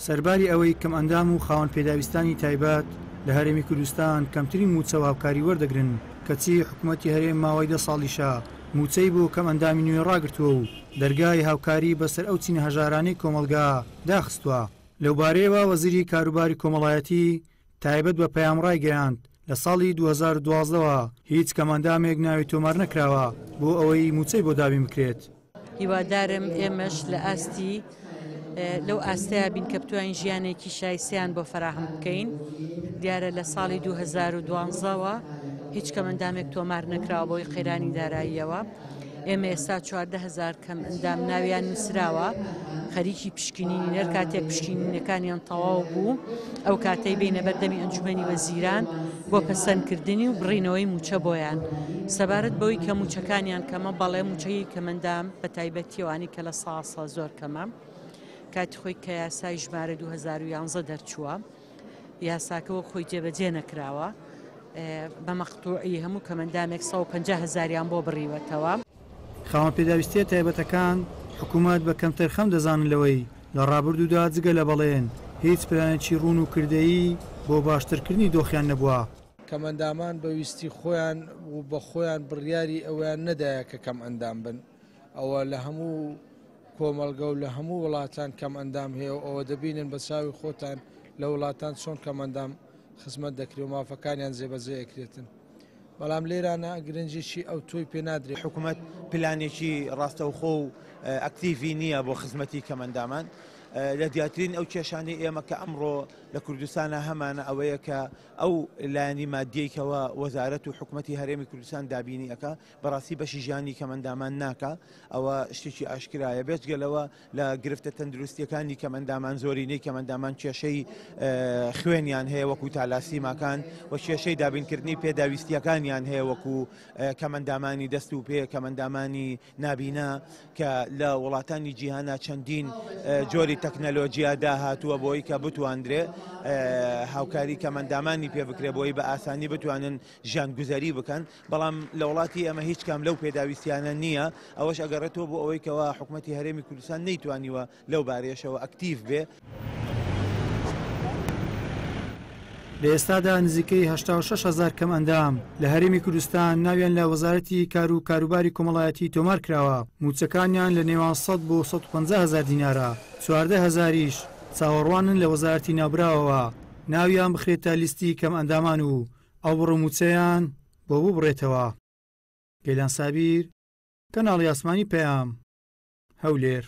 سەرباری ئەوەی کەمئەندام و خاوەن پێداویستانی تایبەت لە هەرێمی کوردستان کەمترین مووچە و هاوکاری وەردەگرن، کەچی حکومەتی هەرێم ماوەی دە ساڵیشە مووچەی بۆ کەمئەندامی نوێ ڕاگرتووە و دەرگای هاوکاری بەسەر ئەو چینە هەژارانەی کۆمەڵگا داخستووە. لەوبارەیەوە وەزیری کاروباری کۆمەڵایەتی تایبەت بە پەیام ڕایگەیاند، لە ساڵی 2012 وە هیچ کەمئەندامێک ناوی تۆمار نەکراوە بۆ ئەوەی مووچەی بۆ دابین بکرێت. هیوادارم ئێمەش لە ئاستی لەو ئاستەیا بین کە بتوانین ژیانێکی شایستەیان بۆ فەراهەم بکەین. دیارە لە ساڵی 2012 وە هیچ کەمئەندامێک تۆمار نەکراوە بەهۆی قەیرانی داراییەوە. ئێمە ئێستا 14 هەزار کەمئەندام ناویان نووسراوە، خەریکی پشکنینین، هەر کاتێک پشکنینەکانیان تەواو بوو ئەو کاتەی بینە بەردەمی ئەنجومەنی وەزیران بۆ پەسەندکردنی و بڕینەوەی مووچە بۆیان. سەبارەت بەوەی کە مووچەکانیان کەمە، بەڵێ مووچەی کەمەندام بە تایبەتی ئەوانەی کە لە ساسە زۆر کەمە. کاتی خۆی کە یاسای ژمارە 2011 دەرچووە، یاساکە وەک خۆی جێبەجێ نەکراوە. بە مەقتوعی هەموو کەمەندامێک 150 هەزاریان بۆ بڕیوەتەوە. خاوەن پێداویستییە تایبەتەکان حکومەت بە کەمتەرخەم دەزانن لەوەی لە ڕابردوودا جگە لە بەڵێن هیچ پلانێکی ڕوون و کردەیی بۆ باشترکردنی دۆخیان نەبووە. کەمئەندامان بە ویستی خۆیان و بە خۆیان بڕیاری ئەوەیان نەدایە کە کەمئەندام بن، ئەوە لە هەموو کۆمەڵگە و لە هەموو وڵاتان کەمئەندام هەیە و ئەوە دەبینن بە چاوی خۆتان لە وڵاتان چۆن کەمئەندام خزمەت دەکرێت و مافەکانیان جێبەجێ ئەکرێتن. بەڵام لێرانە گرنگیی ئەوتۆی پێ نادرێت. حکومەت پلانێکی ڕاستەوخۆ و ئەکتیڤی نییە بۆ خزمەتی کەمئەندامان. لە دیارترین ئەو کێشانەی ئێمە کە ئەمڕۆ لە کوردستانا هەمانە ئەوەیە کە ئەو لایەنی مادیەی کەوا وەزارەت و حکومەتی هەرێمی کوردستان دابینی ئەکا بەڕاستی بەشی ژیانی کەمئەندامان ناکا ئەوە شتێکی ئاشکرایە بێجگە لەوە لە گرفتە تەندروستیەکانی کەمئەندامان زۆرینەی کەمئەندامان کێشەی خوێنیان هەیە وەکو تالاسیماکان و کێشەی دابینکردنی پێداویستیەکانیان هەیە وەکو کەمئەندامانی دەست و پێ کەمئەندامانی نابینا کە لە وڵاتانی جیهانا چەندین جۆری تەکنەلۆجیا داهاتووە بۆی کە بتواندرێ هاوکاری کەمئەندامانی پێ بکرێ بۆی بە ئاسانی بتوانن ژیان گوزەری بکەن بەڵام لە وڵاتی ئێمە هیچ کام لەو پێداویستیانە نییە، ئەوەش ئەگەڕێتەوە بۆ ئەوەی کەوا حکومەتی هەرێمی کوردستان نەیتوانیوە لەو بارەیەشەوە ئەکتیڤ بێ. لە ئێستادا نزیکەی 86 هەزار کەمئەندام لە هەرێمی کوردستان ناویان لە وەزارەتی کار و کاروباری کۆمەڵایەتی تۆمار کراوە، مووچەکانیان لە نێوان 100 بۆ 150 هەزار دینارە، 14 هەزاریش چاوەڕوانن لە وەزارەتی ناوبراوەوە ناویان بخرێتە لیستی کەمئەندامان و ئەو بڕە مووچەیان بۆ ببڕێتەوە. گەیلان سابیر، کەناڵی ئاسمانی پەیام، هەولێر.